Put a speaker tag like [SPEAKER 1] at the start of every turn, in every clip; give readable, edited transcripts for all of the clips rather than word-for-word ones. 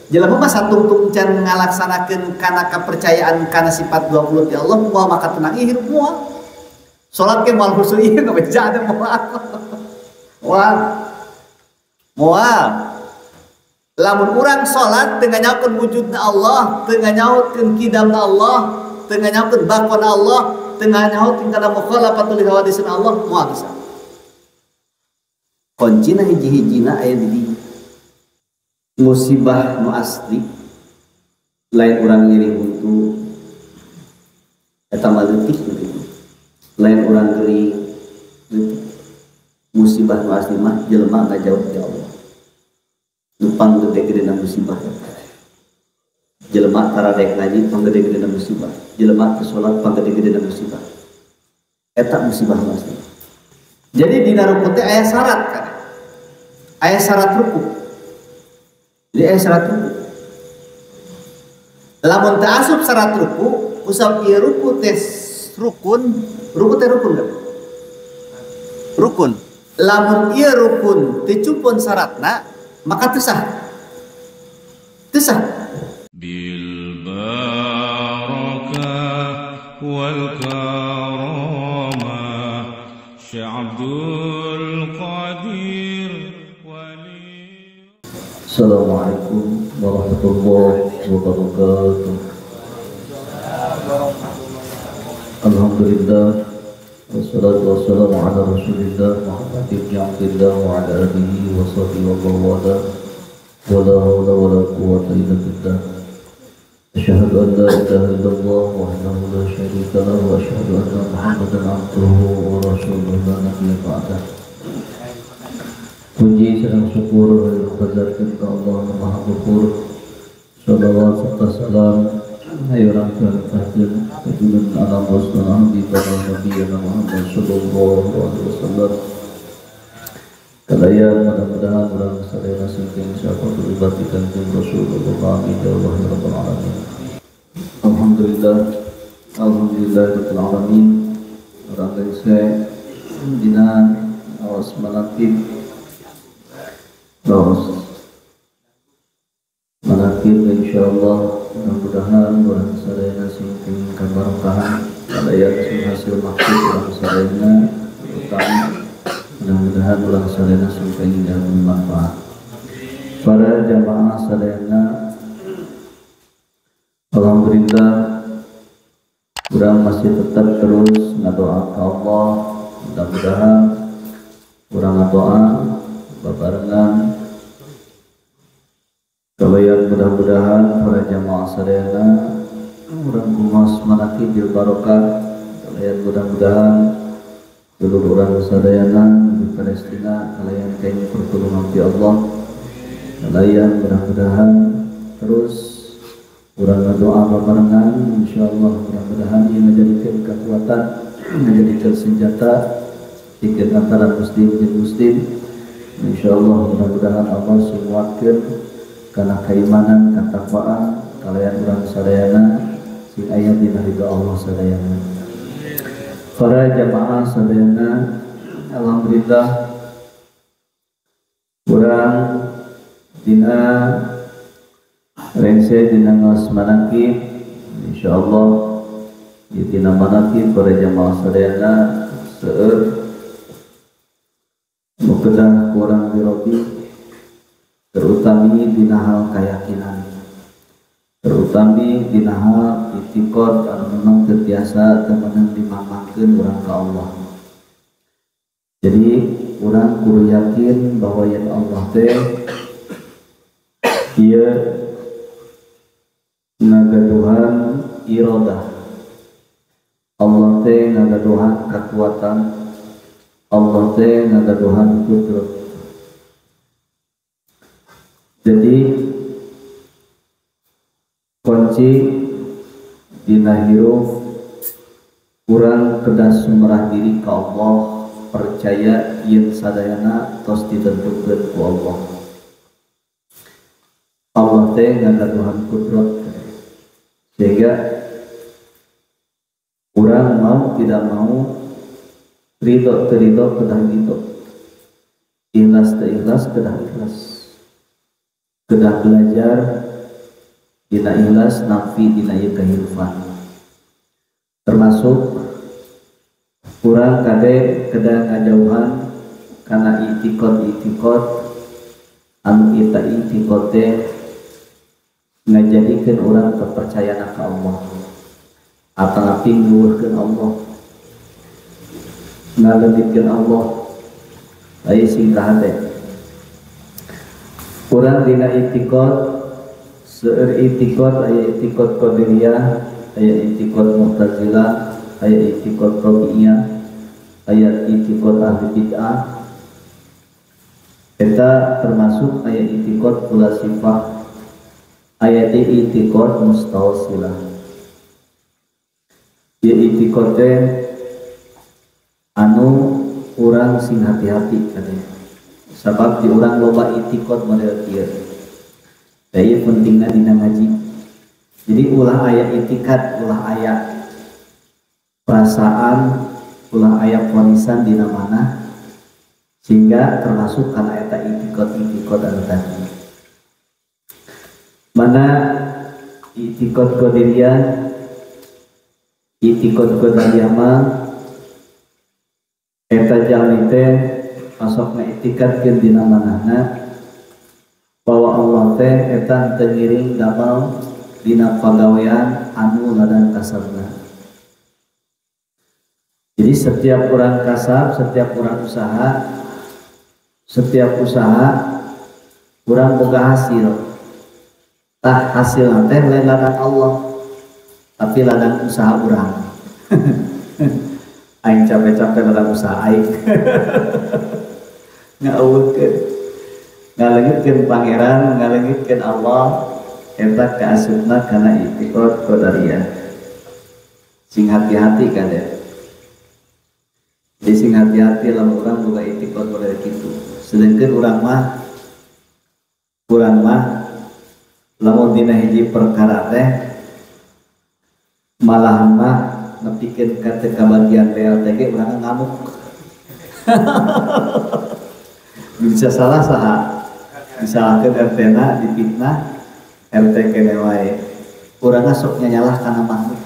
[SPEAKER 1] Jelema mah satungtung can ngalaksanakeun kana kepercayaan kana sifat 20 ti Allah moal maka tenang ieu hirup moal. Salat ge moal khusyuk ieu ngabeja teh moal. Moal. Moal. Lamun urang salat teu nganyautkeun wujudna Allah, teu nganyautkeun kidamna Allah, teu nganyautkeun bakona Allah, teu nganyautkeun kana mukhalafatul hawadisna Allah, moal bisa. Kuncina hiji-hijina aya di dieu. Musibah nu asli lain urang nyeri huntu eta mah leutik gitu. Lain urang gering leutik. Musibah nu asli mah jelema ngajauh ti Allah. Nu panggede-gedena musibah eta. Jelema taradek ngaji panggede-gedena musibah. Jelema teu salat panggede-gedena musibah. Eta musibah nu asli. Jadi dina ruku teh aya syarat kan. Aya syarat ruku. Jadi aya syarat ruku. Lamun teu asup syarat ruku, usap ieu ruku teh rukun, ruku teh rukun kan? Rukun. Lamun ieu rukun teu cupon syaratna, maka teu sah. Teu sah.
[SPEAKER 2] Bil barakah wal karamah Syekh Abdul Qadir Wali.
[SPEAKER 3] Assalamualaikum warahmatullahi wabarakatuh. Alhamdulillah wassalatu wassalamu ala Rasulillah Muhammad ibn Abdillah wa ala alihi wa sahbihi wa man wala. Wa la hawla wa la quwwata illa billah. Asyhadu an la ilaha illallah wahdahu la syarika lah wa asyhadu anna Muhammadan abduhu wa rasuluhu la nabiyya ba'dah. Puji serang syukur kepada Allah Maha Ghafur. Salawat serta salam ayo rangkaian tahjud kejulun alam wassalam di para nabi Muhammad sallallahu alaihi wasallam. Kalian mudah-mudahan orang sadaya singking siapa beribadikan Rasulullah amin ya Allah ya Rabbal alamin. Alhamdulillah, alhamdulillah rabbil alamin. Orang saya dina awas manakib terus manakib insyaallah mudah-mudahan orang sadayana singking kabarokahan kalian hasil maksud orang sadayana utama mudah-mudahan orang sadayana singking dan bermanfaat para jamaah sadayana. Alhamdulillah orang masih tetap terus ngadoa ke Allah, mudah-mudahan orang ngadoa babarengan kalian mudah-mudahan para jamaah sadayana urang gumas manakib bil barokah kalian mudah-mudahan dulur urang sadayana di Palestina kalian kayaknya pertolongan ti Allah kalian mudah-mudahan terus urang doa babarengan insyaallah mudah-mudahan ia menjadikan kekuatan menjadikan senjata tiket antara muslim dan muslim insyaallah mudah-mudahan Allah menguatkan karena keimanan, ketakwaan kalian urang sadayana sing aya dina ridho Allah sadayana. Para jamaah sadayana, alhamdulillah urang dina rengse dina ngaos manakib insyaallah di dina manakib para jamaah sadayana seueur nu kedah kurang dirobi terutami dina hal keyakinan, terutami dina hal i'tiqad anu memang teu tiasa teu meunang dimamangkeun urang ka Allah. Jadi urang kudu yakin bahwa yen Allah teh ieu ngagaduhan iradah, Allah teh ngagaduhan kekuatan, Allah teh ngagaduhan kudrat. Jadi kunci dina hirup urang kedah sumerah diri ka Allah, percaya yen sadayana tos ditentukeun ku Allah. Allah teh ngagaduhan kudrat, sehingga urang mau tidak mau ridho teu ridho kedah ridho, ikhlas teu ikhlas kedah ikhlas, kedah belajar Dina ikhlas nafi dina ieu kehidupan. Termasuk urang kade kedah ngajauhan kana itikad-itikad anu eta itikad teh ngajadikeun urang kepercayaan ka Allah atanapi nguweuhkeun Allah, ngaleungitkeun Allah. Aya sing kahate urang dina itikad seueur itikad, aya itikad Qadiriyah, aya itikad Mu'tazilah, aya itikad Rabi'iyah, aya itikad ahli bid'ah. Eta termasuk aya itikad fulasifah, aya itikad mustawsilah. Ieu itikad teh anu urang sing hati-hati katanya. Sabab di urang loba itikad model kieu. Da ieu pentingna dina ngaji. Jadi ulah aya itikad, ulah aya perasaan, ulah aya ponisan dina mana sehingga termasuk karena eta itikad-itikad anu tadi. Mana itikad Qadiriyah, itikad Qadariyah mah eta jalmi teh masukna itikadkeun dina manahna bahwa Allah teh eta teu ngiring damel dina pagawean anu ladang kasabna. Jadi setiap orang kasab, setiap orang usaha, setiap usaha urang boga hasil. Tah hasil teh lain ladang Allah, tapi ladang usaha urang. Aing capek-capek ladang usaha aing. Ngaweukeun, ngaleungitkeun pangeran, ngaleungitkeun Allah, eta kaasupna kana itikad Qadariyah. Sing hati-hati kan ya. Jadi sing hati-hati lamun urang boga itikad model kitu. Sedangkan urang mah lamun dina hiji perkara teh malah mah nepikeun ka teu kabagian BLT ge urang ngamuk. Bisa salah saha, disalahkeun RT-na, dipitnah RT kene wae. Urang sok nyanyalah kana makhluk.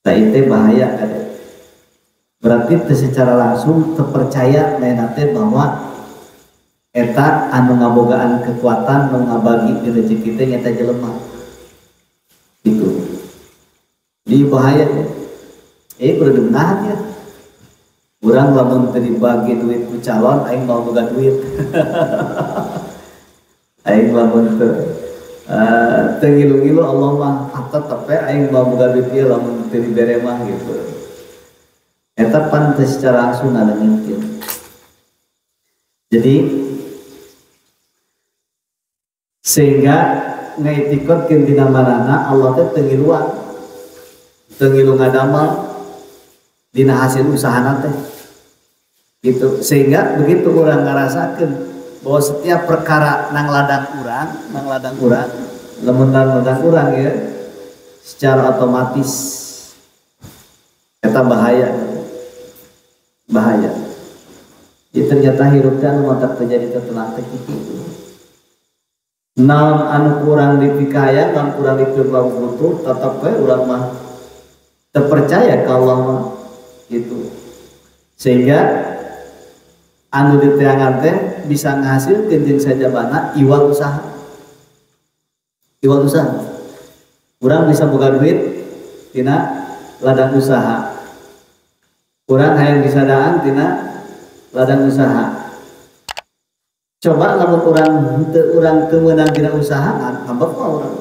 [SPEAKER 3] Tah ieu bahaya kade. Berarti teu secara langsung terpercaya lain teh bahwa eta anu ngabogaan kekuatan nu ngabagi rezeki teh nyata jelema. Gitu. Jadi bahaya ya. Kudu dibenahan ya. Urang lamun teu dibagi duit ku calon aing mau boga duit. Aing lamun teu teu ngilu-ngilu Allah mah tetep aing mau boga duit ieu lamun teu dibere mah gitu. Eta pan teu secara langsung ngaleungitkeun. Jadi sehingga ngaitikadkeun dina manana Allah teh teu ngiluan, teu ngilu ngadamel dina hasil usahana teh. Gitu. Sehingga begitu urang ngarasakeun bahwa setiap perkara nang ladang urang, lamun nang ladang urang ya, secara otomatis eta bahaya. Bahaya. Jadi ternyata hirup teh anu matak terjadi tenang teh kitu. Naon anu kurang dipikaya, naon kurang dipikaya butuh, tetap we urang mah terpercaya ka Allah mah gitu. Sehingga anu diteangan teh bisa ngahasilkeun jeung sajabana iwal usaha. Iwal usaha. Urang bisa boga duit tina ladang usaha. Urang hayang bisa daan tina ladang usaha. Coba lamun urang teu urang teu meunang dina usaha, ngambek mah urang.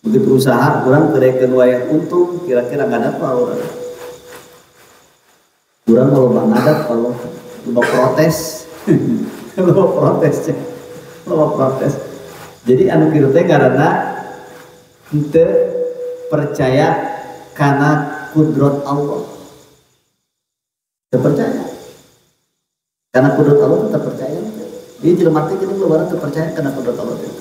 [SPEAKER 3] Begitu usaha urang teu daekeun wae untung, kira-kira ngadap mah urang. Urang mah loba ngadap kalau loba protes. Loba protes. Loba protes. Jadi anu kieu teh ngaranna henteu percaya kana kudrat Allah. Teu percaya. Karena kudrat Allah tetap percaya. Jadi jelema teh kitu lebaran teu percaya kana kudrat Allah teh.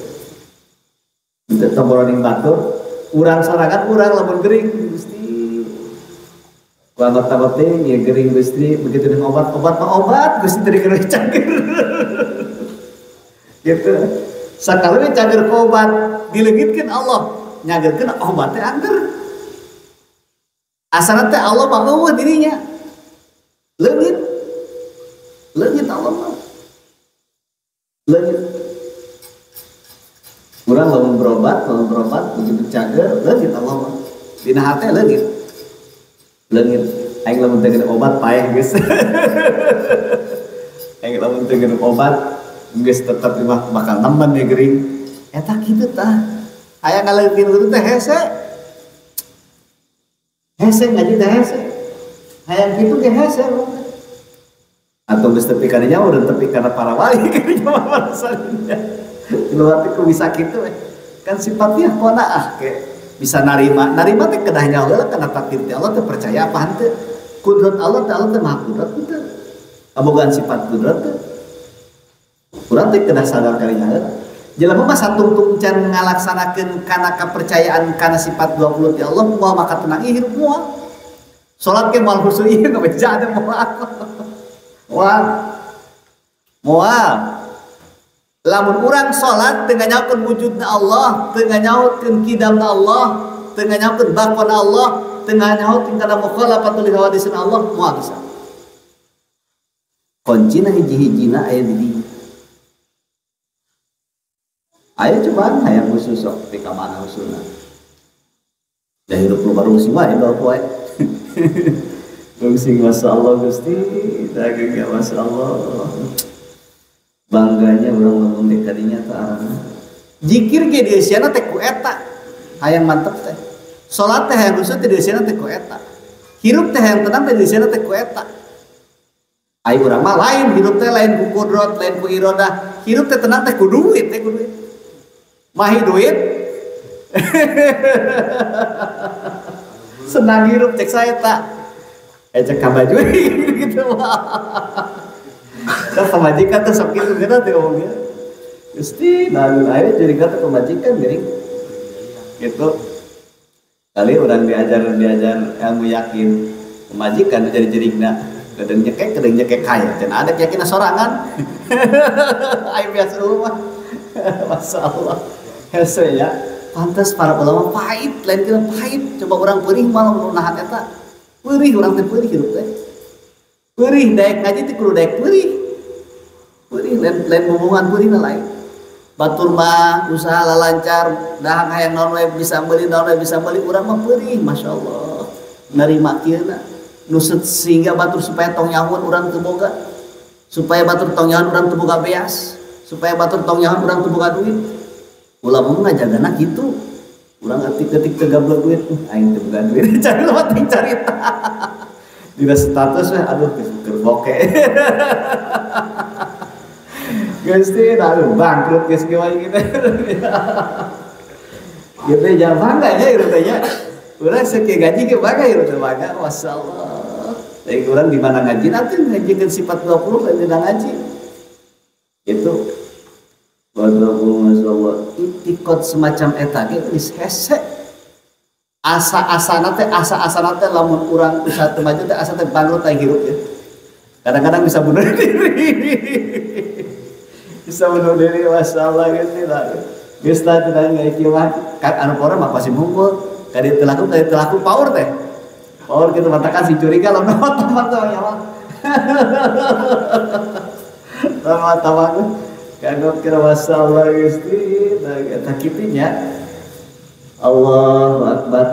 [SPEAKER 3] Teu toboroning batur, urang sorangan urang lamun gering Gusti. Ku anggota teh ya gering Gusti, begitu dengan obat, obat mah obat Gusti teu dikeun cangkir. Gitu.
[SPEAKER 1] Sakali we cager ku obat dileungitkeun Allah, nyagerkeun obat teh angger. Asana teh Allah mah eueuh dirinya. Leungit. Leungit Allah mah. Leungit. Urang lamun berobat begitu cager leungit Allah mah. Dina hate leungit. Leungit. Aing lamun teu obat paeh geus. Aing lamun teu obat geus tetep mah bakal nemen ya gering. Eta kitu tah. Aya ngaleungitkeun guru teh hese. Hese ngaji teh hese. Hayang kitu ge hese. Atau geus tepi ka dinya urang tepi kana para wali kadinya mah rasanya. Luar teh bisa kitu we. Kan sifatnya qanaah ke bisa narima. Narima teh kedah nyaho heula kana takdir teh Allah teh percaya apa henteu. Kudrat Allah teh Allah teh maha kudrat henteu. Kabogaan sifat kudrat teh. Urang teh kedah sadar kalinya heula. Jelema mah satungtung can ngalaksanakeun kana kepercayaan kana sifat 20 ti Allah moal maka tenang ieu hirup moal. Salat ge moal khusyuk ieu ngabeja teh moal. Moal. Moal. Lamun urang salat teu nganyakeun wujudna Allah, teu nganyakeun kidamna Allah, teu nganyakeun bakona Allah, teu nganyakeun kana mukhalafatul hawaditsin Allah, moal bisa. Kuncina hiji-hijina aya di dieu. Ayo cobaan hayang khusus sok di kamana khususna. Da hirup lu baru sih wae bawa poe. Rungsing masyaallah Gusti, dagang ya masyaallah. Bangganya urang lamun dek kadinya teh arana. Jikir ge dieusiana teh ku eta. Hayang mantep teh. Salat teh hayang khusus teh dieusiana teh ku eta. Hirup teh hayang tenang teh dieusiana teh ku eta. Ayo urang mah lain hirup teh lain ku kudrat, lain ku irodah. Hirup teh tenang teh ku duit, teh ku duit. Mahi duit senang hirup cek saya tak cek kabaju gitu mah kan pemajikan tuh sok gitu gitu tuh ngomongnya Gusti nah akhirnya jadi kata pemajikan gering gitu kali orang diajar ilmu yakin pemajikan jadi jerigna kadang nyekek kaya dan ada keyakinan sorangan ayo biasa rumah. Masya Allah hese ya pantas para ulama pahit lain kira pahit coba orang perih malah nahan eta perih orang teh perih hirup teh perih daek ngaji teh kudu daek perih perih lain hubungan perih lain batur mah usaha lancar dahang hayang naon we bisa meuli naon we bisa meuli urang mah perih Masya Allah nerima kieu na nusut sehingga batur supaya tong nyahoan urang teu boga supaya batur tong nyahoan urang teu boga beas supaya batur tong nyahoan urang teu boga duit. Ulama ngajagana kitu. Urang ketik-ketik teu gablek duit, aing teu boga duit. Cari lewat ting carita. Dina status we aduh keur boke. Gusti, aduh bangkrut geus kieu wae gitu. Gitu jangan bangga nya hirup teh nya. Urang sakieu gaji ge bangga hirup teh bangga, masyaallah. Tapi urang di mana ngaji nanti ngajikeun sifat 20 lain dina ngaji. Itu waduh masyaallah itikad semacam eta ge geus hese. Asa-asana teh lamun urang usaha teu maju teh asa teh bangkrut teh hirup ya. Kadang-kadang bisa bunuh diri. Bisa bunuh diri masyaallah geus lah. Geus lah teu kieu mah kan anu pora mah pasti mungkul. Kadi teu laku power teh. Power kitu matakan si curiga lamun mata-mata ya mah. Tama-tama kagok kira masyaallah Gusti nah eta kitu nya. Allahu akbar.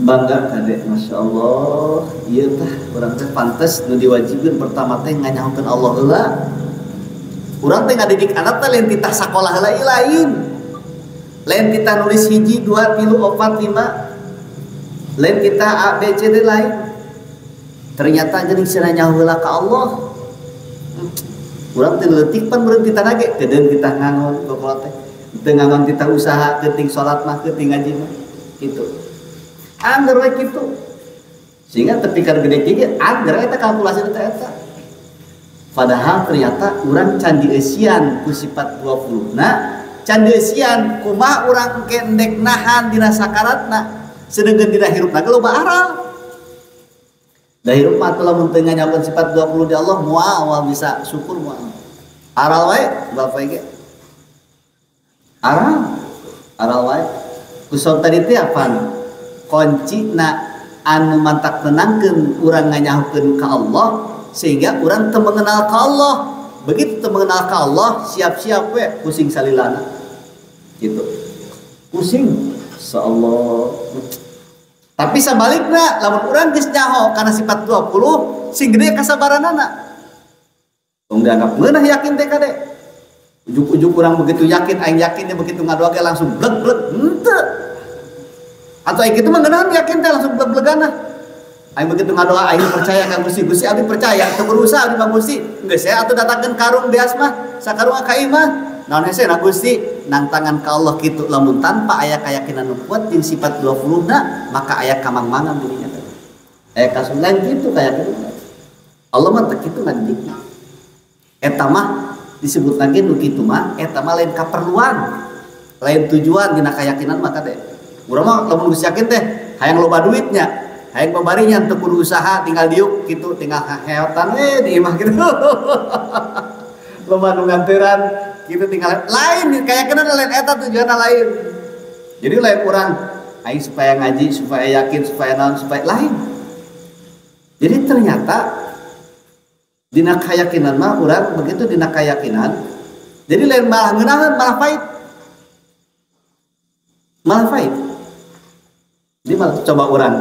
[SPEAKER 1] Bangga kade masyaallah ieu tah urang teh pantes nu diwajibkeun pertama teh nganyahokeun Allah heula. Urang teh ngadidik anak teh lain titah sakolah heula ieu lain. Lain titah nulis 1 2 3 4 5. Lain titah A B C D lain. Ternyata jeung cenah nyaho heula ka Allah. Urang teh leutik pan berhenti titah ge kedeung titah ngangon pokona teh teu ngangon titah usaha keuting salat mah keuting ngaji mah kitu angger we kitu sehingga tepi ka gede kieu angger eta kalkulasi teh eta padahal ternyata urang can dieusian ku sifat 20 na can dieusian kumaha urang engke endek nahan dina sakaratna sedengkeun dina hirupna ge loba aral. Da hirup mah lamun teu nganyakeun sifat 20 di Allah moal bisa syukur moal. Aral wae bapak ge. Aral aral wae. Kusab tadi teh apaan? Kuncina anu mantak tenangkeun urang nganyahukeun ka Allah sehingga urang teu mengenal ka Allah. Begitu teu mengenal ka Allah, siap-siap we pusing salilana. Gitu. Pusing insyaallah. Tapi sabalikna lamun urang geus nyaho kana sifat 20 sing gede kasabaranana. Tong dianggap ngeunah yakin teh kade. Ujuk-ujuk urang begitu yakin, aing yakinnya begitu ngadoa ge langsung blek-blek henteu. Atau aing kitu mah ngeunahan yakin teh langsung blek-blegan. Aing begitu ngadoa aing percaya ka Gusti, Gusti abdi percaya, teu berusaha abdi mah Gusti. Geus saya atuh datangkeun karung beas mah, sakarung ka imah. Naon hese na Gusti, nangtangan ka Allah kitu lamun tanpa aya keyakinan nu kuat jeung sifat 20 na, maka aya kamang-mangan dirinya teh. Aya kasus lain kitu keyakinan. Allah mah teu kitu ngadidikna. Eta mah disebut lagi nu kitu mah eta mah lain kaperluan, lain tujuan dina keyakinan mah teh. Urang mah lamun geus yakin teh hayang loba duitnya, hayang babarinya teu kudu usaha tinggal diuk kitu, tinggal heotan we di imah kitu. Loba nu nganteran gitu tinggal lain keyakinan lain eta tujuanna lain. Jadi lain urang aing supaya ngaji, supaya yakin, supaya naon, supaya lain. Jadi ternyata dina keyakinan mah urang begitu dina keyakinan jadi lain malah ngeunaheun malah pahit. Malah pahit. Jadi malah coba urang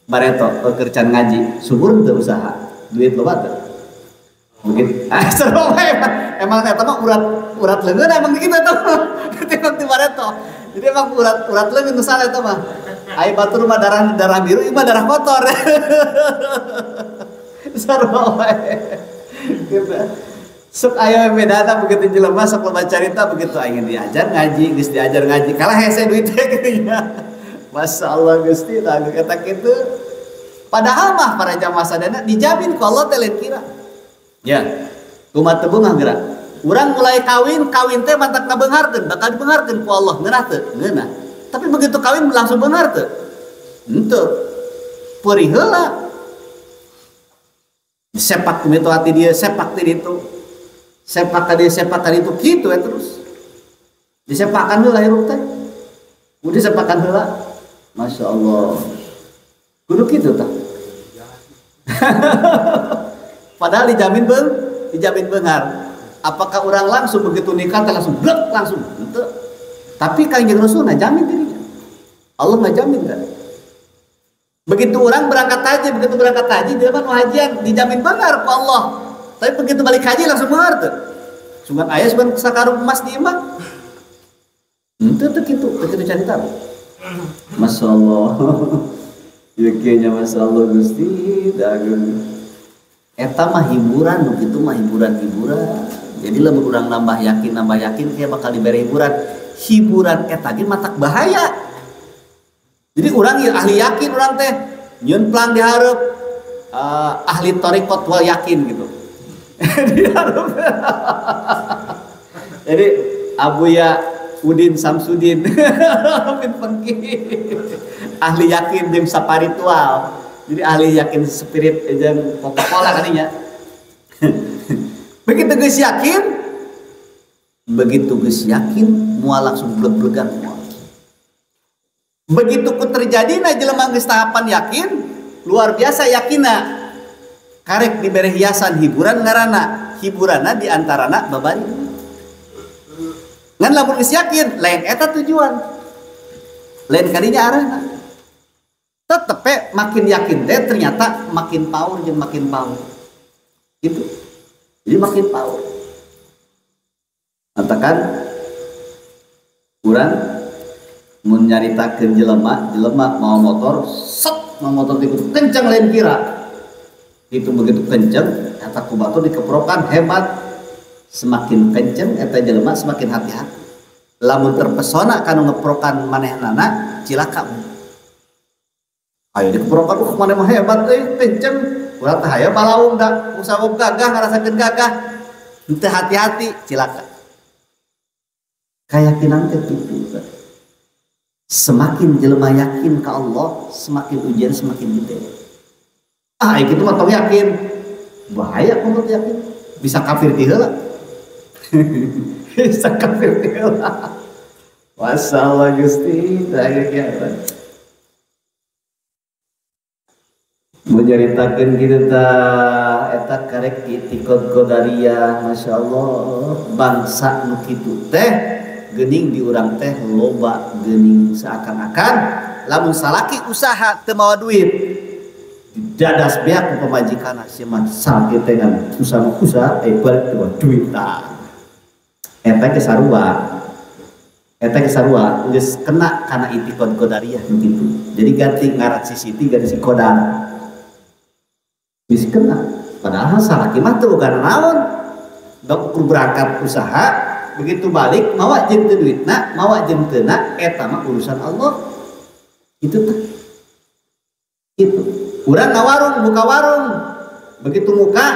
[SPEAKER 1] bareto keur can ngaji, subur teu usaha, duit loba teu. Mungkin seru emang eta mah urat leungeun emang kitu eta mah. Emang ti bareto. Jadi emang urat leungeun nu salah eta mah. Ai batur mah darah biru, ieu mah darah kotor. Seru wae. Gitu. Sok aya bedana begitu jelema sok loba carita begitu aing diajar ngaji, geus diajar ngaji kalah hese duit teh kitu nya. Masyaallah Gusti tah eta kitu. Padahal mah para jamaah sadayana dijamin ku Allah teh lain kira. Ya. Kumaha teu beungah geura. Urang mulai kawin, kawin teh mantak ngabeungharkeun, bakal dibeungharkeun ku Allah ngeunah teu? Ngeunah. Tapi begitu kawin langsung beunghar teu? Henteu. Peurih heula. Sepak ku mitu hati dia, sepak ti ditu. Sepak ka dia, sepak ka ditu kitu we terus. Disepakan heula hirup teh. Kudu disepakan heula. Masya Allah. Kudu kitu tah. Padahal dijamin dijamin beunghar. Apakah orang langsung begitu nikah teh langsung blek langsung? Henteu. Tapi Kangjeng Rasul ngajamin dirinya. Allah ngajamin kan. Begitu orang berangkat haji, begitu berangkat haji dia mah hajian dijamin beunghar ku Allah. Tapi begitu balik haji langsung beunghar teu. Sugan aya sugan sakarung emas di imah. Henteu teu kitu, teu kitu carita. Masya Allah. Yakinnya Masya Allah Gusti dagung. Eta mah hiburan, nu kitu mah hiburan-hiburan. Jadi lamun urang nambah yakin kayak bakal diberi hiburan. Hiburan eta ge matak bahaya. Jadi urang ieu ahli yakin urang teh nyieun plang di hareup ahli thariqat wal yakin gitu. Di hareup. Jadi Abuya Udin Samsudin bin Pengki ahli yakin jeung saparitual. Jadi ahli yakin spirit jeung Coca-Cola kadinya. Begitu geus yakin, begitu geus yakin moal langsung bleg-blegan moal. Begitu ku terjadina jelema geus tahapan yakin, luar biasa yakinna. Karek dibere hiasan hiburan ngaranna, hiburanna di antarana babari. Ngan lamun geus yakin, lain eta tujuan. Lain kadinya arahna. Tetep makin yakin teh ternyata makin power jeung makin power. Gitu. Jadi makin power. Katakan urang mun nyaritakeun jelema, jelema mau motor, set mau motor itu kencang lain kira. Itu begitu kencang, eta ku batur dikeprokan hebat. Semakin kencang eta jelema semakin hati-hati. Lamun terpesona kanu ngeprokan manehnana cilaka. Ayo dikeprokan maneh mah hebat euy, kenceng. Urang teh hayo balaung da, usabab gagah ngarasakeun gagah. Henteu hati-hati cilaka. Keyakinan teh kitu. Semakin jelema yakin ka Allah, semakin ujian semakin gede. Ah, kitu mah tong yakin. Bahaya kudu yakin. Bisa kafir ti heula. Bisa kafir ti. Masalah Gusti teh kiamat. Menyeritakan kita eta karek itikad qadariyah, Masya Allah bangsa nu kitu teh geuning di urang teh loba geuning seakan-akan lamun salaki usaha teu mawa duit didadas beak ku pamajikanna sia mah salaki teh ngan usaha balik teu mawa duit tah eta ge sarua eta ge sarua geus kena kana itikad qadariyah nu kitu. Jadi ganti ngaran si Siti ganti si Qadar bisa kena, padahal salaki mah teu boga naon dok berangkat usaha begitu balik mawa jeung teu duitna mawa jeung teu na eta mah urusan Allah itu teh itu urang ngawarung buka warung begitu muka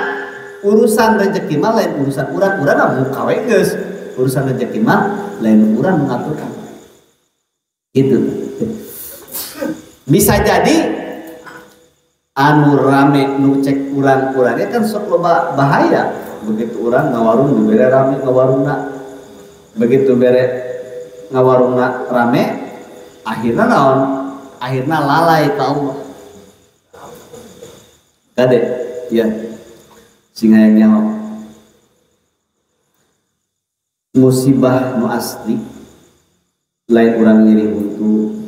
[SPEAKER 1] urusan rezeki mah lain urusan urang urang mah muka we geus urusan rezeki mah lain urang mengaturkan itu bisa jadi anu rame nu cek urang-urangnya kan sok loba bahaya begitu urang ngawarung dibere rame ngawarungna begitu bere ngawarungna rame akhirna naon akhirna lalai ka Allah kade ya sing hayang nyaho musibah nu asli lain urang nyeri huntu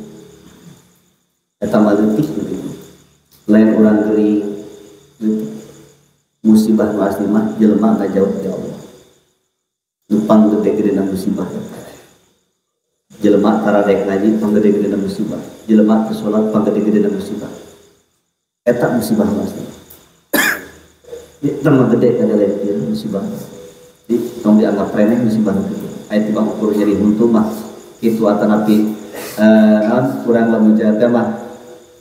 [SPEAKER 1] eta mah leutik gitu lain orang gering musibah nu asli mah jelema ngajauh ti Allah nu panggede-gedena musibah jelema tara daek ngaji panggede-gedena musibah jelema teu salat panggede-gedena musibah eta musibah nu asli di tong gede kada lain ieu musibah di tong dianggap remeh musibah nu kitu aya tibang ukur nyeri huntu mah kitu atanapi naon kurang lamun jaga mah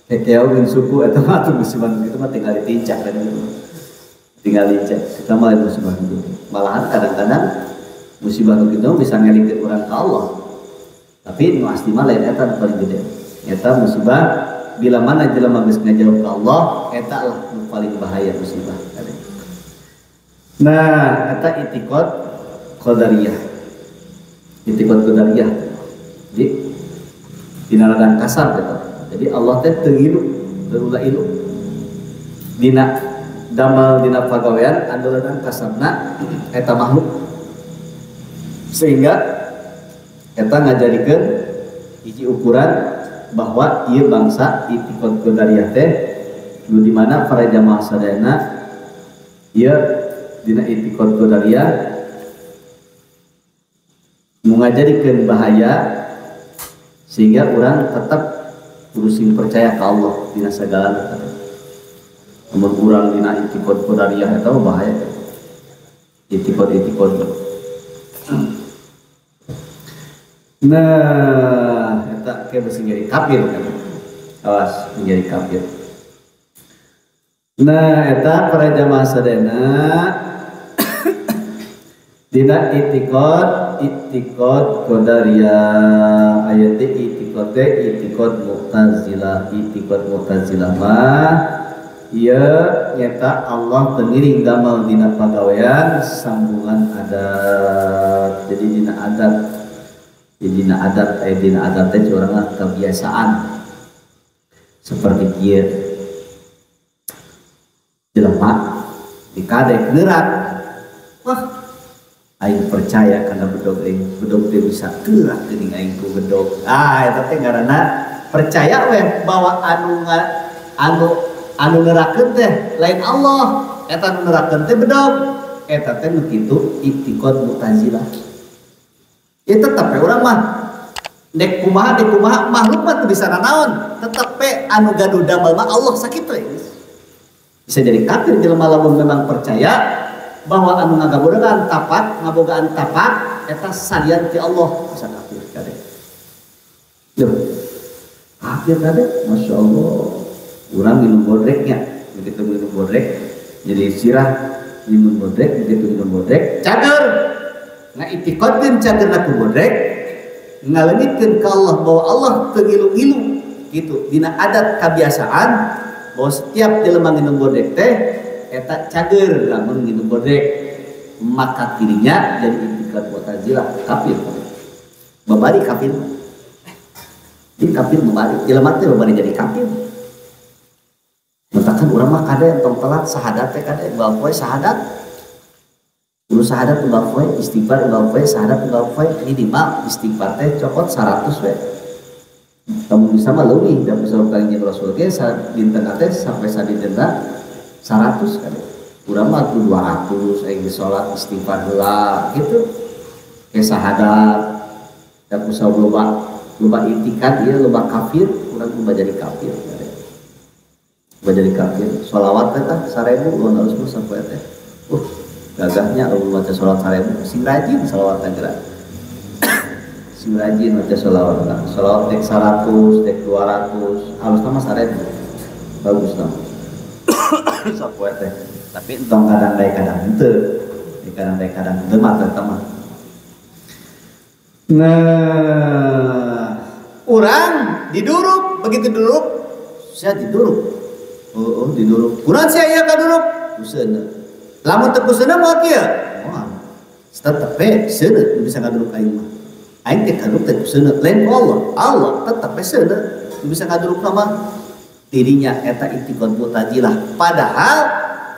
[SPEAKER 1] kekeu jeung suku eta mah atuh musibah kitu mah tinggal ditincak kan gitu. Tinggal ditincak kita mah lain musibah gitu. Malahan kadang-kadang musibah kitu bisa ngelikeun urang ka Allah. Tapi nu asli mah lain eta nu paling gede. Eta musibah bila mana jelema geus ngajauh ka Allah, eta lah nu paling bahaya musibah. Nah, eta itikad qadariyah. Itikad qadariyah. Jadi dina ladang kasar gitu. Jadi Allah teh teu ngilu, teu ulah ilu. Dina damel dina pagawean anu ladang kasarna eta makhluk. Sehingga eta ngajadikeun hiji ukuran bahwa ieu bangsa itikad qadariyah teh nu di mana para jamaah sadayana ieu dina itikad qadariyah nu ngajadikeun bahaya sehingga urang tetap kurusing percaya ke Allah dina segala. Namun kurang dina itikad qadariyah eta bahaya. Itikad-itikad. Nah, eta ke besi jadi kafir kan. Awas menjadi kafir. Nah, eta para jamaah sadayana dina itikad qadariyah ayat itikad itikad Mu'tazilah itikad Mu'tazilah mah ieu nyata Allah teu ngiring damel dina pagawean sambungan adat. Jadi dina adat dina adat dina adat teh urang lah kebiasaan seperti kieu jelema dikadek neurat wah aing percaya karena bedog aing bedog teh bisa gerak geuning aing ku bedog ah eta teh ngaranna percaya we bahwa anu nerakeun teh lain Allah eta anu nerakeun teh bedog eta teh nu kitu itikad Mu'tazilah ya tetep we urang mah dek kumaha makhluk mah teu bisa nanaon tetep we anu gaduh damel mah Allah sakitu we bisa jadi kafir jelema lamun memang percaya bahwa anu ngagabogaan tapak ngabogaan tapak eta salian ti Allah bisa kafir kade. Duh. Kafir kade, Masya Allah. Urang minum bodreknya, begitu minum bodrek jadi sirah minum bodrek, begitu minum bodrek cager. Ngaitikadkeun cagerna ku bodrek, ngaleungitkeun ka Allah bahwa Allah teu ngilu-ngilu gitu. Dina adat kebiasaan bahwa setiap jelema minum bodrek teh eta cager lamun nginum bodrek maka dirinya jadi itikad Mu'tazilah kafir. Babari kafir. Di kafir babari, jelema teh babari jadi kafir. Mentakan urang mah kade tong telat sahadat teh kade unggal poe sahadat. Kudu sahadat unggal poe, istighfar unggal poe, sahadat unggal poe, minimal istighfar teh cokot 100 we. Kamu bisa mah leuwih da bisa kanjeng Rasul ge dinten teh sampai sadintenna 100 kade. Urang mah 200 aing salat istighfar heula gitu. Ke sahadat da kusab loba itikad ieu loba kafir, urang loba jadi kafir. Loba jadi kafir. Sholawat teh tah 1000 lamun alus mah sapoe teh. Gagahnya lamun maca sholawat 1000 sing rajin sholawat teh geura. Sing rajin maca sholawat tah. Sholawat tek 100, tek 200, alusna mah 1000. Bagus tah. Sapoe teh. Tapi entong kadang bae kadang henteu. Kadang bae kadang henteu mah teh mah. Nah, urang diduruk, begitu duduk, saya diduruk. Oh, diduruk. Kurang saya ieu kaduruk, kuseuna. Lamun teu kuseuna moal kieu. Moal. Tetep we seuneu bisa ngaduruk aing mah. Aing teh kaduruk teh kuseuna, lain ku Allah. Allah tetep we seuneu bisa ngaduruk mah. Dirinya eta itikad Mu'tazilah. Padahal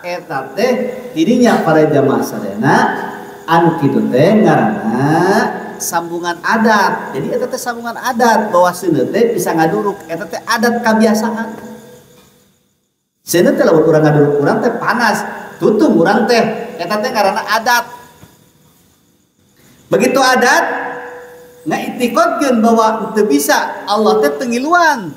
[SPEAKER 1] eta teh dirinya para jamaah sadayana anu kitu teh ngaranna sambungan adat. Jadi eta teh sambungan adat bahwa seuneu teh bisa ngaduruk, eta teh adat kebiasaan. Seuneu teh lamun urang ngaduruk urang teh panas, tutung urang teh, eta teh ngaranna adat. Begitu adat ngaitikadkeun bahwa teu bisa Allah teh teu ngiluan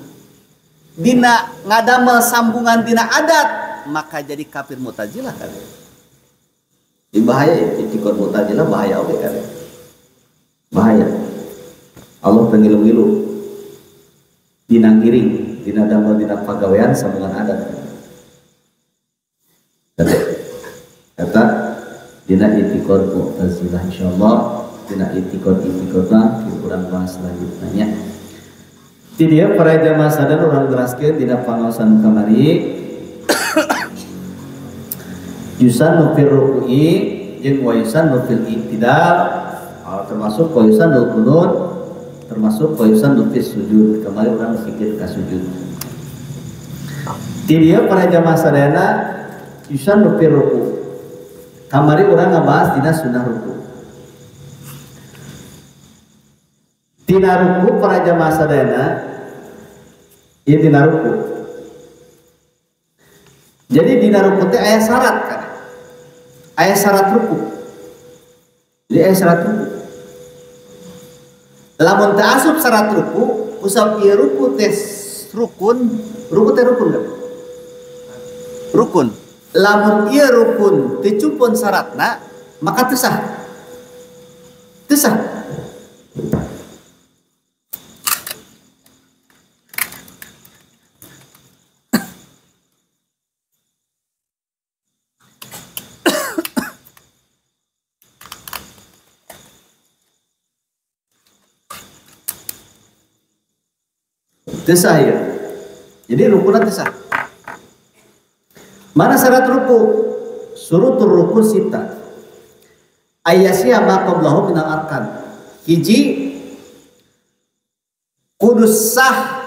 [SPEAKER 1] dina ngadamel sambungan dina adat, maka jadi kafir Mu'tazilah kan. Jadi bahaya ya, itikad Mu'tazilah bahaya oge kan. Bahaya. Allah pengilu-ngilu dina ngiring, dina damel, dina pagawean sambungan adat. Kata dina itikad Mu'tazilah insyaallah dina itikad-itikadna kurang bahas selanjutnya. Jadi dia para jamaah sadar urang teraskeun dina pangaosan kamari yusannu fir ruku'i jeung wa yusannu fil i'tidal, termasuk wa yusannu qunut, termasuk wa yusannu fis sujud. Kemarin urang sikit ka sujud. Di dieu para jamaah sadayana yusannu fir ruku. Kamari urang ngabahas dina sunnah ruku. Dina ruku para jamaah sadayana ieu dina ruku. Jadi dina ruku teh aya syarat kan. Aya syarat ruku. Jadi aya syarat ruku. Lamun teu asup syarat ruku, usap ieu ruku teh rukun, ruku teh rukun kan? Rukun. Lamun ieu rukun teu cumpun syaratna, maka teu sah. Teu sah. Teu sah ya. Jadi rukunna teu sah. Mana syarat ruku? Surutur ruku sita. Ayasya ma qablahu minal arkan. Hiji kudu sah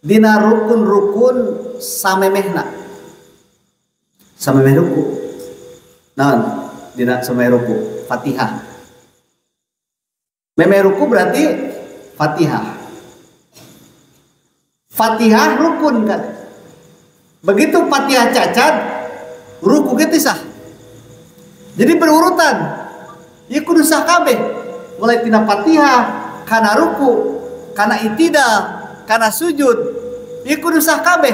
[SPEAKER 1] dina rukun-rukun samemehna. Samemeh ruku. Naon? Dina samemeh ruku, Fatihah. Memeh ruku berarti Fatihah. Fatihah rukun kan. Begitu Fatihah cacat, ruku ge sah. Jadi berurutan. Ieu kudu sah kabeh. Mulai tina Fatihah, kana ruku, kana itidal, kana sujud. Ieu kudu sah kabeh.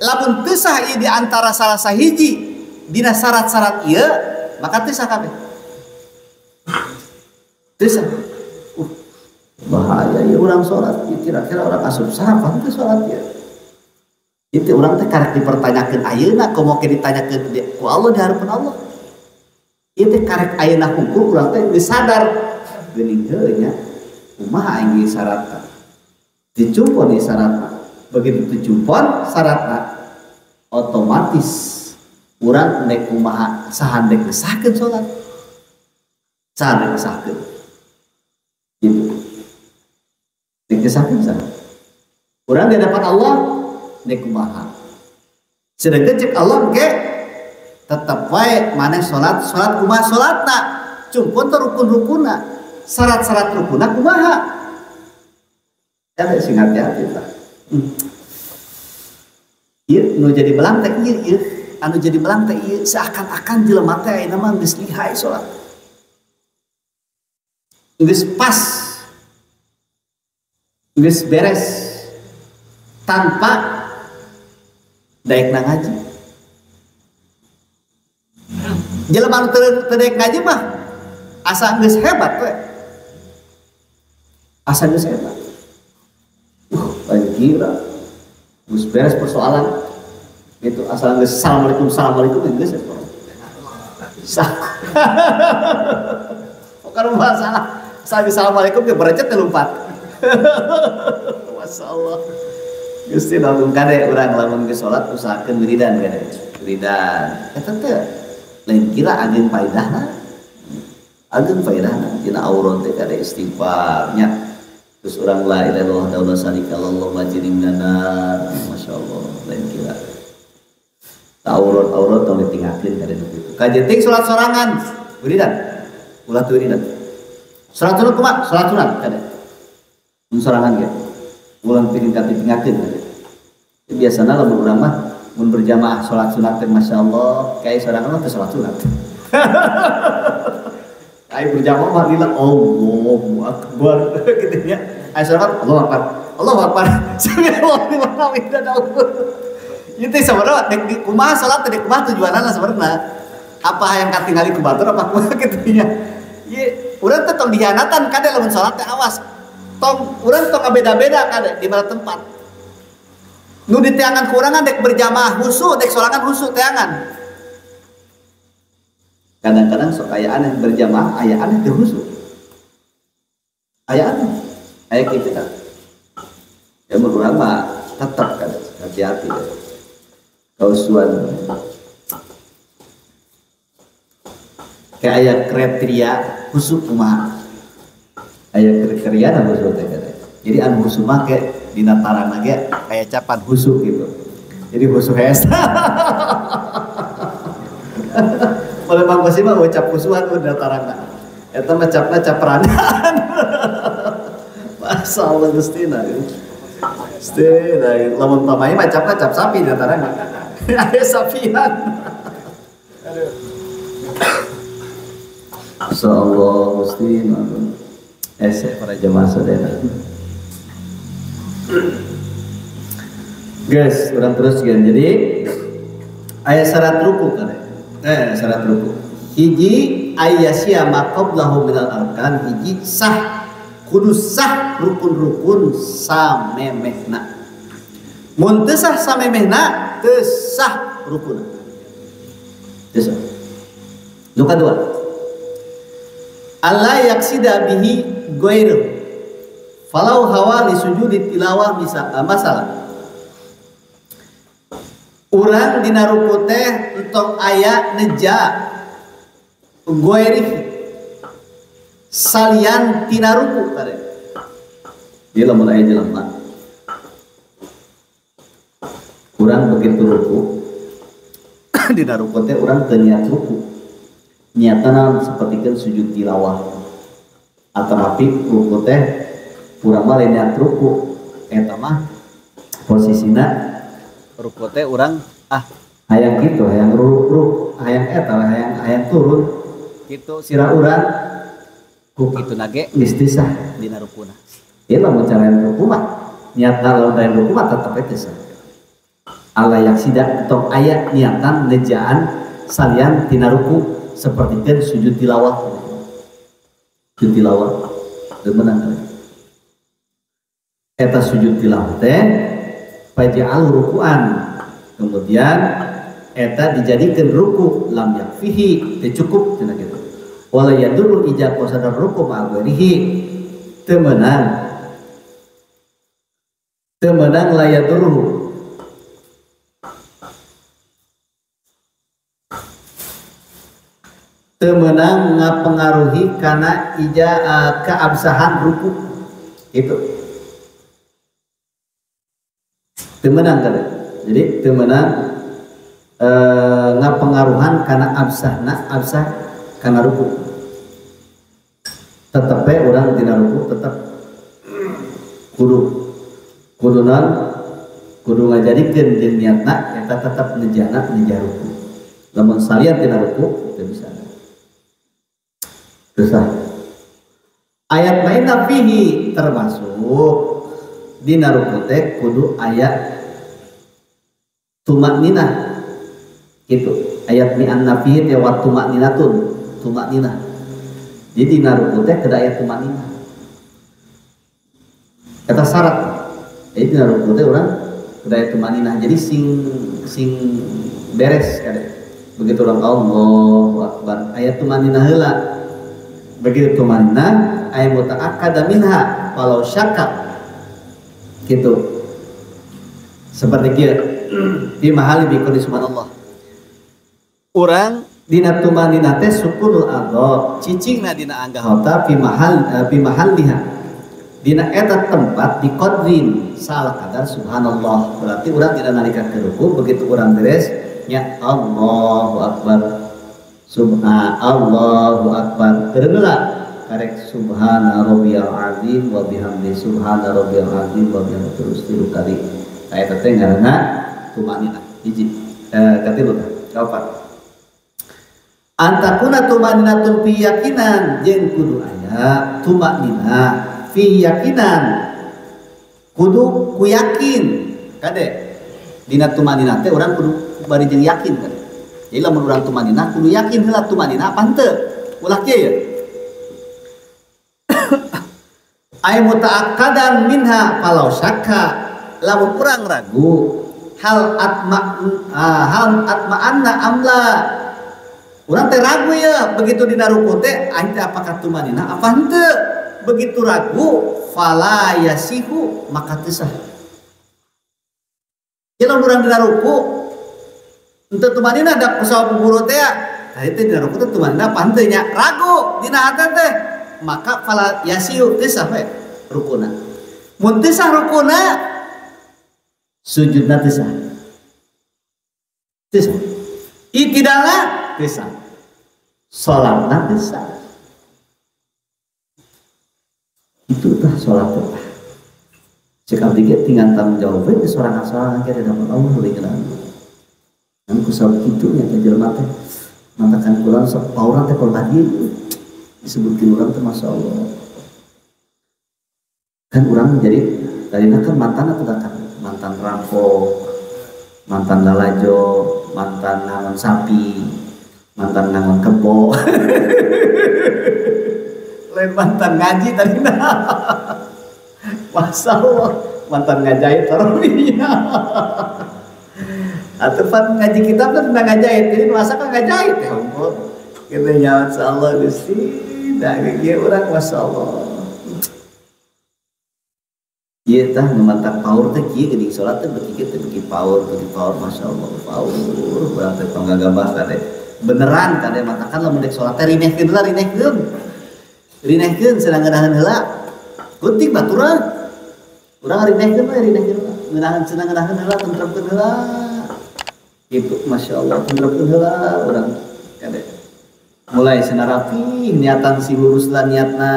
[SPEAKER 1] Lamun teu sah ieu di antara salah sahiji dina syarat-syarat ieu, maka teu sah kabeh. Teu sah. Bahaya ya orang sholat, kira-kira orang asup sarapan teh sholat ya. Itu orang teh karek dipertanyakeun ayeuna, komo ke ditanyakeun ku Allah di harapan Allah. Itu karek ayeuna hungkul urang teh geus sadar geuning heuh nya. Kumaha aing ge syaratna? Dicumpon ieu syaratna. Begitu dicumpon syaratna, otomatis urang nek kumaha saha ndek gesahkeun sholat. Saha ndek gesahkeun. Gitu. Dikesahkeun saha? Urang di hadapan Allah dek kumaha. Sedangkan cek Allah ge tetep wae maneh salat, salat kumaha salatna? Cumpun teh rukun-rukunna, syarat-syarat rukunna kumaha? Eta sing hati-hati tah. Ieu nu jadi belang teh ieu ieu, anu jadi belang teh ieu seakan-akan jelema teh ayeuna mah geus lihai salat. Geus pas. Geus beres tanpa daekna ngaji. Jelema nu teu daek ngaji mah asa geus hebat we. Asa geus hebat. Lain gila. Geus beres persoalan. Itu asal geus assalamualaikum assalamualaikum geus sah. Bukan masalah. Asal assalamualaikum ge berecet teh lompat. Masyaallah. Gusti nanggung kade urang lamun geus salat usahakeun wiridan kade. Wiridan. Eta teh lain kira ageung faedahna. Ageung faedahna dina aurat teh kade istighfar nya. Terus urang la ilaha illallah wa la syarika lahu majri minan. Masyaallah lain kira. Aurat-aurat tong ditinggalkeun kade nu kitu. Kajeting salat sorangan wiridan. Ulah teu wiridan. Salat sunat kumaha? Salat sunat kade. Mun sorangan ge. Ulang piring ditinggalkeun kade. Biasana lamun urang mah mun berjamaah salat sunat teh masyaallah kayak sorangan mah teu salat sunat. Ai berjamaah mah lila Allahu akbar kitu nya. Ai sorangan Allahu akbar. Allahu akbar. Sami'allahu liman hamidah. Ieu teh sabarna dek kumaha salat teh dek kumaha tujuanana sabarna. Apa hayang katingali ku batur apa kumaha kitu nya. Ieu urang teh tong dihianatan kade lamun salat teh awas. Tong urang tong ngabeda-beda kade di mana tempat. Nu diteangan kurangan dek berjamaah husu, dek sorangan husu teangan. Kadang-kadang sok aya aneh berjamaah, aya aneh teu husu. Aya aneh, aya kitu tah. Ya mun urang mah tetep kan hati-hati. Kausuan. Kayak aya kriteria husu kumaha. Aya kriteria na husu teh kade. Jadi anu husu mah ke dina tarangna ge aya capan husu gitu. Jadi husu hes. Oleh Bang Kosim mah ucap husuan udah tarangna. Eta mah capna capranan. Masyaallah Gustina. Gustina lamun pamai mah capna cap sapi dina tarangna. Aya sapian. Aduh. Masyaallah Gustina. Ese para jemaah saudara. Guys, urang terus kan. Jadi aya syarat ruku kan. Syarat ruku. Hiji ayyasia maqablahu minal arkan, hiji sah kudu sah rukun-rukun samemehna. Mun teu sah samemehna, teu sah rukunna. Teu sah. Nu kadua. Allah yaksida bihi ghairuhu. Falau hawa li sujudi tilawah bisa masalah. Urang dina ruku teh entong aya neja ghairihi salian tina ruku tadi. Ieu lamun aya jelema. Urang begitu ruku dina ruku teh urang teu niat ruku. Niatna sapertikeun sujud tilawah. Atanapi ruku teh urang mah lain niat ruku eta mah posisina ruku teh urang hayang kitu hayang ruk hayang eta hayang hayang turun kitu sirah urang ku kitu nage geus teu sah dina rukuna. Ieu lamun cara ruku mah niatna lamun lain ruku mah tetep teu sah. Ala yaksida tong aya niatan nejaan salian tina ruku sapertikeun sujud tilawah. Sujud tilawah teu meunang. Eta sujud tilawah teh faj'al rukuan. Kemudian eta dijadikeun ruku lam yakfihi teu cukup cenah kitu. Wala yadurru ija qasada ruku ma ghairihi teu meunang. Teu meunang la yadurru. Teu meunang ngapengaruhi kana ija keabsahan ruku. Itu. Teu meunang kade. Jadi teu meunang ngapengaruhan kana absahna absah kana ruku. Tetep we urang dina ruku tetep kudu kudunan kudu ngajadikeun jeung niatna eta tetep nejana nejah ruku. Lamun salian tina ruku teu bisa. Susah. Ayat lain fihi termasuk dina ruku teh kudu ayat tumakninah gitu. Ayat mi'anna fihi teh wa tumakninatun, tumakninah. Jadi dina ruku teh kudu ayat tumakninah. Eta syarat. Jadi dina ruku teh urang kudu ayat tumakninah. Jadi sing beres kade. Begitu urang Allahu Akbar ayat tumakninah heula. Begitu tumakninah ayat mutaakkada minha walau syakka gitu. Seperti kieu di mahali bi subhanallah. Urang dina tumakninah teh sukunul adha, cicingna dina anggahota fi mahal fi mahalliha. Dina eta tempat di qadrin salah kadar subhanallah. Berarti urang dina nalika ke ruku begitu urang beres nya Allahu Akbar. Subhanallahu Akbar. Kereungeula karek subhana rabbiyal azim wa bihamdi subhana rabbiyal azim wa bihamdi terus tilu kali. Eta teh ngaranna tumakninah. Hiji katilu tah kaopat. Antakuna tumakninatun fi yakinan jeung kudu aya tumakninah fi yakinan. Kudu ku yakin kade. Dina tumakninah teh urang kudu bari jeung yakin kade. Jadi lamun urang tumakninah kudu yakin heula tumakninah apa henteu. Ulah kieu ya. Ay mutaakkadan minha falau syakka. Lamun urang ragu hal atma hal atma'anna amla. Urang teh ragu ya begitu dina ruku teh aing teh apakah tumakninah apa henteu. Begitu ragu fala yasihu maka teu sah. Ya lamun urang dina ruku henteu tumakninah da kusabab guru teh tadi teh dina ruku teh tumakninah apa henteu nya ragu dina hate teh maka fala yasihu teu sah we rukuna. Mun teu sah rukuna sujudna teu sah. Teu sah. Itidalna teu sah. Salatna teu sah. Itu tah salat teh. Cek abdi ge tinggal tanggung jawab we sorangan-sorangan ge dapat Allah leuwih geunaan. Ngan kusabab kitu nya teh jelema teh mantakan kurang sok pauran teh kalau tadi disebutkeun urang teh masyaallah. Kan urang jadi tadina kan mantan atau kan mantan rampok, mantan lalajo, mantan nangon sapi, mantan nangon kebo. Lain mantan ngaji tadina. Masyaallah, mantan ngajahit tarawihnya. Atau pan ngaji kitab kan tentang ngajahit, jadi masa kan ngajahit ya ampun. Gitu nya masyaallah Gusti, da kieu urang masyaallah. Ieu tah nu mantak paur teh kieu geuning salat teh beuki kieu teh beuki paur masyaallah paur urang teh panggagabah kade. Beneran kade matakan lamun dek salat teh rinehkeun heula rinehkeun. Rinehkeun sedang ngeunaheun heula. Kunting baturan. Urang rinehkeun we rinehkeun heula. Ngeunaheun cenah ngeunaheun heula tentremkeun heula. Gitu masyaallah tentremkeun heula urang kade. Mulai cenah rapi niatan si lurus lah niatna.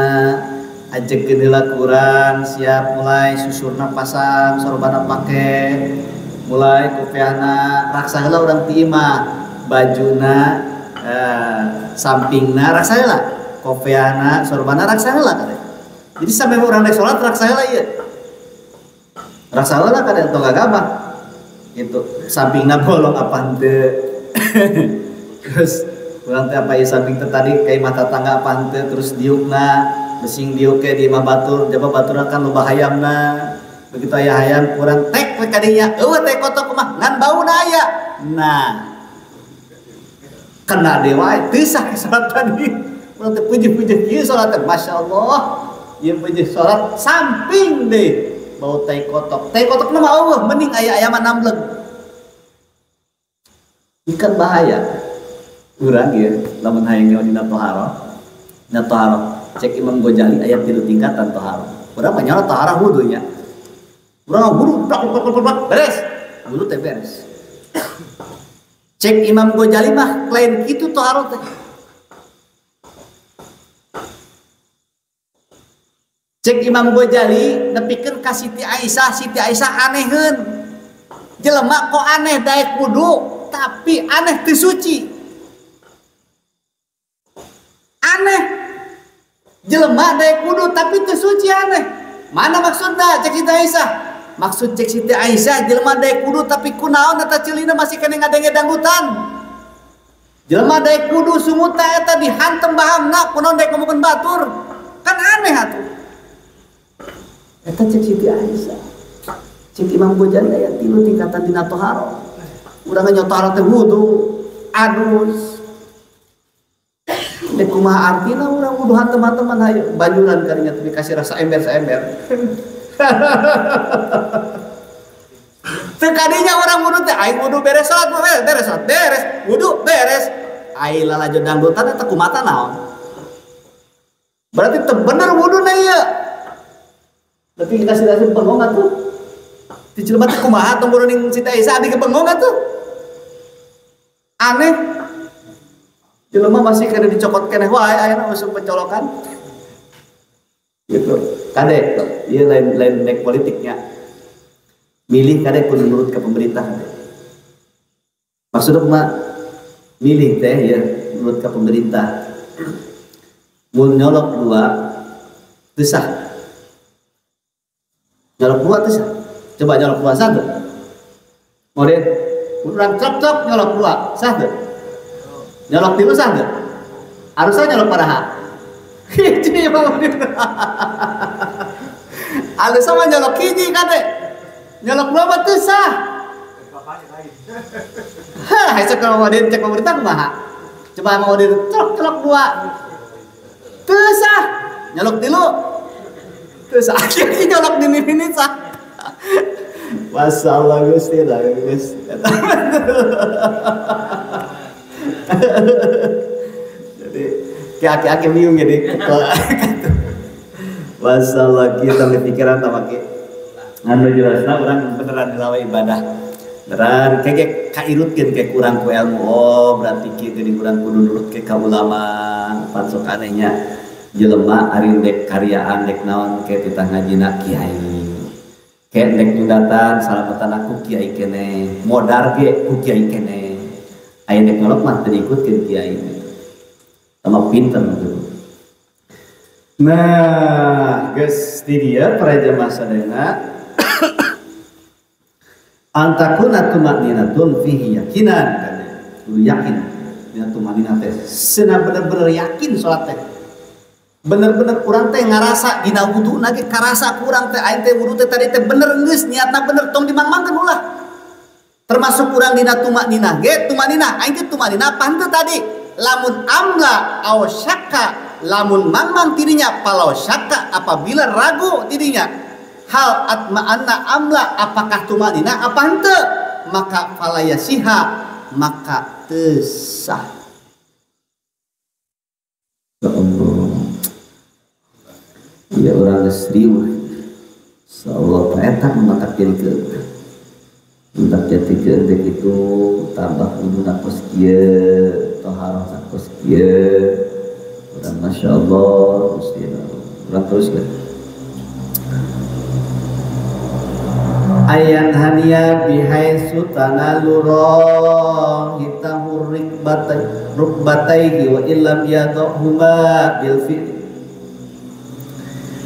[SPEAKER 1] Ajekeun heula kurang siap mulai susurna pasang sorbana pake mulai kopiahna raksa heula urang ti imah bajuna sampingna raksa heula kopiahna sorbana raksa heula kade. Jadi sampai urang rek salat raksa heula ieu raksa heula kade tong gagabah gitu sampingna bolong apa henteu. Terus urang teh apa ieu samping teh tadi ka imah tatangga apa henteu terus diukna besing diuke di imah batur, jaba batur kan loba hayamna. Begitu aya hayam kurang tek we kadinya, eueuh teh kotok mah ngan bauna aya. Nah. Kena deui wae teu sah salat tadi. Urang teh puji-puji kieu salat teh masyaallah. Ieu puji salat samping deh bau teh kotok. Teh kotok mah eueuh mending aya ayam nambleg. Ikan bahaya. Urang ieu lamun hayang nyawa dina toharoh. Dina toharoh. Cek Imam Ghazali ayat 3 tingkatan toharoh. Urang mah nyawa toharoh wudunya. Urang wudu plak plak plak plak beres. Wudu teh beres. Cek Imam Ghazali mah lain kitu toharoh teh. Cek Imam Ghazali nepikeun ka Siti Aisyah, Siti Aisyah aneheun. Jelema kok aneh daek wudu tapi aneh teu suci. Aneh. Jelema daek wudu tapi teu suci aneh. Mana maksudna cek Siti Aisyah? Maksud cek Siti Aisyah jelema daek wudu tapi kunaon eta ceulina masih keneh ngadenge dangdutan. Jelema daek wudu sumuta eta dihantem bahamna kunaon daek ngomongkeun batur. Kan aneh atuh. Eta cek Siti Aisyah. Cek Imam Ghazali aya 3 tingkatan dina toharo. Urang nyotoharo teh wudu, adus. Dek kumaha artina urang wudu hantem-hanteman hayu banjuran karinya teh dikasih rasa ember saember. Teu kadinya urang wudu teh aing wudu beres salat beres salat beres wudu beres. Ai lalajo dangdutan eta kumata naon? Berarti teu bener wuduna ieu. Tapi dikasih rasa bengong atuh. Di jelema teh kumaha tong buru ning Siti Aisyah abdi ge bengong atuh. Aneh. Jelema masih kena dicokot keneh wae ayeuna usum pencolokan. Gitu. Kade ieu lain dek politiknya. Milih kade kudu nurut ke pemerintah. Maksudna kumaha? Milih teh ya nurut ke pemerintah. Mun nyolok dua teu sah. Nyolok dua teu sah. Coba nyolok dua sah tuh. Model urang cok-cok nyolok dua sah tuh. Nyolok tilu sah tuh. Harusnya nyolok paraha. Hiji mah model. Alus mah nyolok hiji kade. Nyolok dua mah teu sah. Hah, hese kalau model cek pemerintah kumaha? Coba model cok-cok dua. Teu sah. Nyolok tilu. Teu sah. Akhirnya nyolok di mini sah. Masalah Gusti lah guys. Jadi aki-aki bingung jadi. Masalah kita pikiran sama ki. Anu jelasna urang beneran dilawa ibadah. Beneran kayak kairutkeun kayak kurang ku ilmu. Oh, berarti kieu geuning urang kudu nurut ke ka ulama. Pan sok anehnya jelema ari dek karyaan dek naon ke titah ngajina kiai. Kayak dek nyundatan salamatan aku kiai kene, modar ge ku kiai kene. Aya dek nyolok mah teu diikutkeun kiai. Sama pinter gitu. Nah, geus di dieu para jamaah sadayana antakuna tumakninatun fihi yakinan kade. Kudu yakin dina tumakninah teh. Cenah bener-bener yakin salat teh. Bener-bener kurang teh ngarasa dina wuduna ge karasa kurang teh aing teh wudu teh tadi teh bener geus niatna bener tong dimangmangkeun ulah. Termasuk kurang dina tumakninah ge tumakninah aing teh tumakninah apa henteu tadi lamun amla aw syakka lamun mangmang tidinya palau syakka apabila ragu tidinya hal atma'anna amla apakah tumakninah apa henteu maka falayasiha maka teu sah. Ya Allah. Ya orang geus riweuh. Insyaallah eta matak jadi ke. Matak jadi ke teh kitu tambah wuduna kos kieu, toharoh kos kieu. Urang masyaallah Gusti urang terus kan. Ayan hania bihaitsu tanalu rahitahu rikbatai rukbataihi wa illam yadhuma bil fi'l.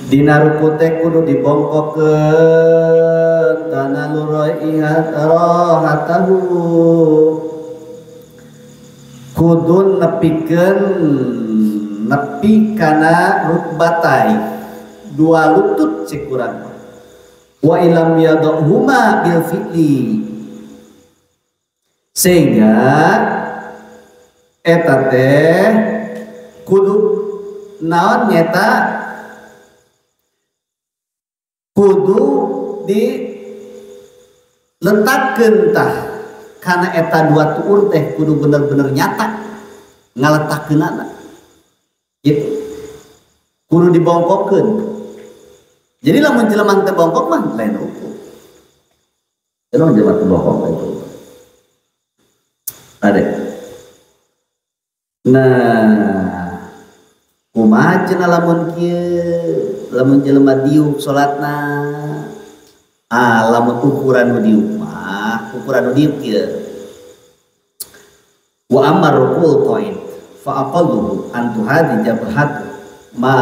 [SPEAKER 1] Dina ruku teh kudu dibongkokkeun tanalu rahatahu kudu nepikeun nepi kana rukbatai dua lutut cek urang wa ilam yadhuma bil fi'li sehingga eta teh kudu naon nyeta kudu diletakkeun tah kana eta dua tuur teh kudu bener-bener nyata ngaletakkeunana gitu kudu dibongkokkeun. Jadi lamun jelema teu bongkok mah lain hukum. Jelema jelema teu bohong itu. Ade. Nah, kumaha cenah lamun kieu, lamun jelema diuk salatna. Ah, lamun ukuran nu diuk mah, ukuran nu diuk kieu. Wa amar rukul qaid fa aqalluhu an tuhadi jabhatu ma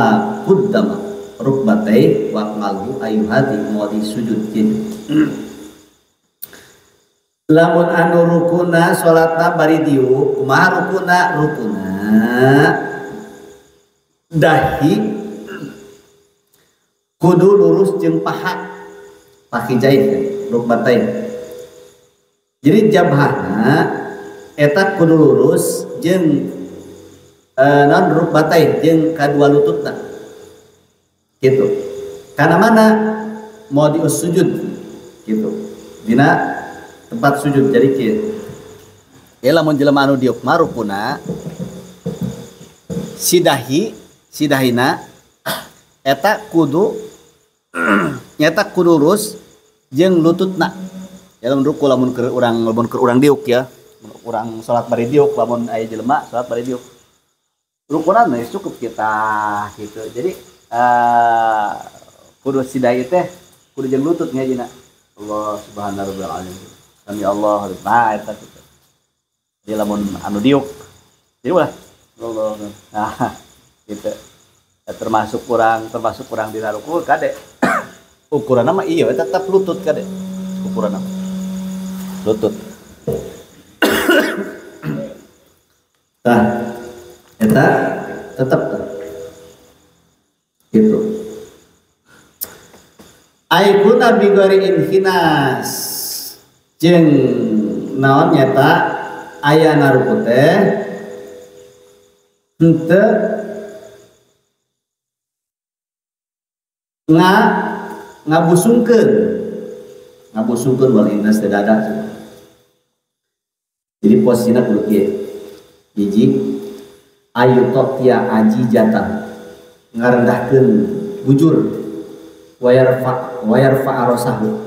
[SPEAKER 1] qaddama rukbatai wa akmaluhu ayuhadi mawadi sujud kieu. Lamun anu rukuna salatna bari diuk, kumaha rukuna? Rukuna dahi kudu lurus jeung paha, pakijaih rukbatai. Jadi jabhahna eta kudu lurus jeung naon rukbatai jeung kadua lututna. Gitu. Kana mana mau dius sujud gitu. Dina tempat sujud jadi kieu. Ya lamun jelema anu diuk mah rukuna si dahi, si dahina eta kudu nyata kudu lurus jeung lututna. Ya lamun ruku lamun keur urang diuk ya. Urang salat bari diuk lamun aya jelema salat bari diuk. Rukunan ya cukup kita gitu. Jadi kudu si dahi teh kudu jeung lutut ngajina. Allah subhanahu wa ta'ala. Sami Allah nah eta kitu. Jadi lamun anu diuk. Jadi ulah Allah. Nah, gitu. Ya, termasuk kurang dina ruku kade. Ukuranna mah iya tetap lutut kade. Ukuranna lutut. Tah eta tetep gitu. Aikuna bigori inhinas jeung naon nyata aya naruku teh henteu ngabusungkeun wal innas teh dada. Jadi posisina kudu kieu. Hiji ayu totia aji jatah ngarendahkeun bujur wayar fa arasahu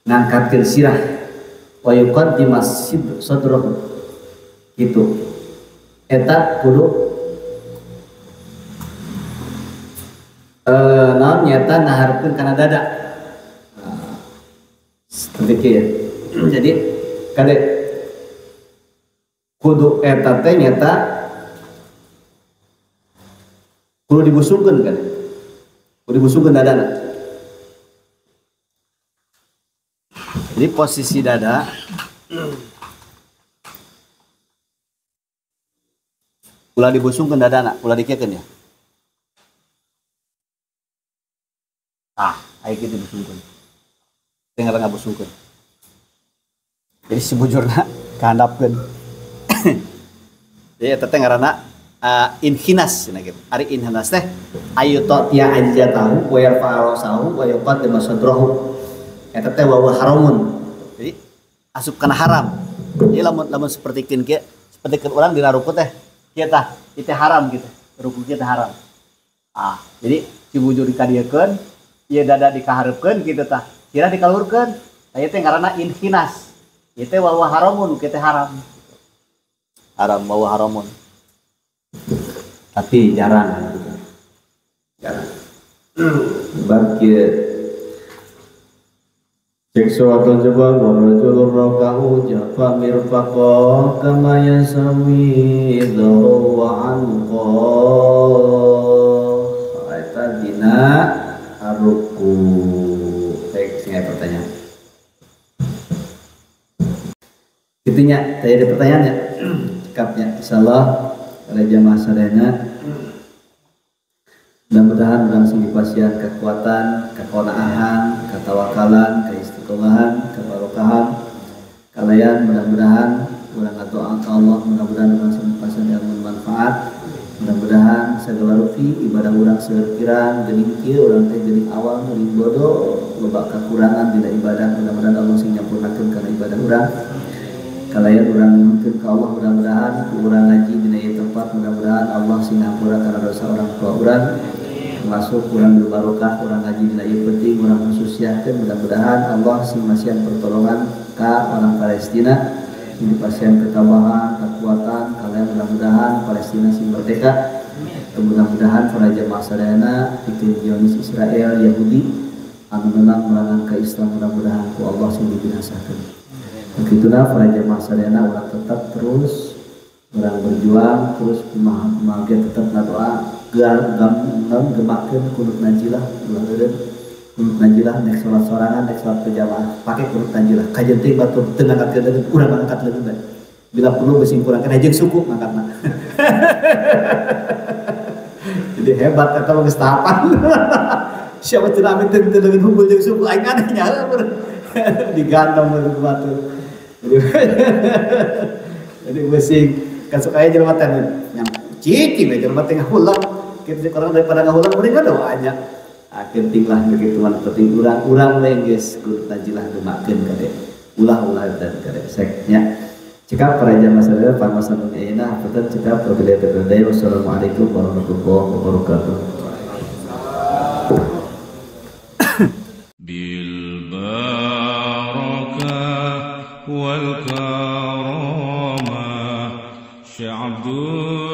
[SPEAKER 1] ngangkatkeun sirah wa yuqaddimas sadrahu gitu. Eta kudu naon nyata ngaharepkeun kana dada. Seperti kieu. Jadi kade kudu eta teh nyata kudu dibusungkeun kan. Kudu dibusungkeun dadana. Jadi posisi dada ulah dibusungkeun dadana, ulah dikiekeun ya. Ah, aya kitu dibusungkeun. Teu ngaran ngabusungkeun. Jadi si bujurna kahandapkeun. Jadi eta teh ngaranna inhinas cenah kitu. Ari inhinas teh ayu totia ajjatahu wa yarfa'u sahu wa yuqaddimu sadrahu. Eta teh wa haramun. Jadi asup kana haram. Jadi lamun sapertikeun kieu, sapertikeun urang dina ruku teh kieu tah, ieu teh haram gitu. Ruku kieu teh haram. Ah, jadi si bujur dikadiekeun, ieu dada dikahareupeun kitu tah. Kira dikaluhurkeun. Tah ieu teh ngaranna inhinas. Ieu teh wa haramun, kieu teh haram. Haram wa haramun. Tapi jarang gitu. Jarang. Sebab kieu cek suatu jebal wa rajulun rakahu jafa mirfaqa kama yasawi dharu wa anqa. Eta dina arruku. Baik, sing aya pertanyaan. Itunya, tadi ada pertanyaannya. Cekapnya insyaallah pada jamaah sadayana mudah-mudahan langsung dipasihan kekuatan, kekonaahan, ketawakalan, keistiqomahan, kebarokahan kalian. Mudah-mudahan urang doa ka Allah, mudah-mudahan langsung dipasihan ilmu manfaat, mudah-mudahan segala rupi ibadah urang seueur kirang geuning kieu urang teh geuning awal geuning bodoh loba kekurangan dina ibadah, mudah-mudahan Allah sing nyampurnakeun kana ibadah urang. Kalayan urang nyuhunkeun ka Allah, mudah-mudahan ku urang ngaji dina ieu tempat, mudah-mudahan Allah sing ngampura kana dosa orang tua urang, termasuk urang berbarokah urang ngaji dina ieu penting urang khusus Tausiahkeun mudah-mudahan Allah sing masihan pertolongan ka orang Palestina, sing dipasihan ketabahan, kekuatan, kalian mudah-mudahan Palestina sing merdeka. Mudah-mudahan para jamaah sadayana pikeun Zionis Israel Yahudi anu memang merangan ka Islam mudah-mudahan ku Allah sing dibinasakeun. Begitulah para jamaah sadayana urang tetap terus urang berjuang terus kumaha ge tetap ngadoa gemakeun kunut najilah ulah eureun kunut najilah nek salat sorangan nek salat berjamaah pake kunut najilah kajeun teh batur teu ngangkatkeun leungeun urang ngangkat leungeun bae bila perlu beusi kurang kana jeung suku ngangkatna. Jadi hebat eta mah geus tahapan. Siapa cenah amin teu leungeun humbul jeung suku aing aneh nya digandong ku batur. Jadi beusi kan sok aya jelema teh nyam cicing we jelema teh ngahulang kitu cek urang daripada ngahulang mending ngadoanya. Penting lah begitu mah penting urang-urang we geus kunut najilah gemakeun kade. Ulah-ulah dan kade seknya. Cekap para jamaah sadaya pamasan ayeuna hapunten cekap wabillahi taufiq. Wassalamualaikum warahmatullahi wabarakatuh.
[SPEAKER 2] Bil barakah wal karamah Syekh Abdul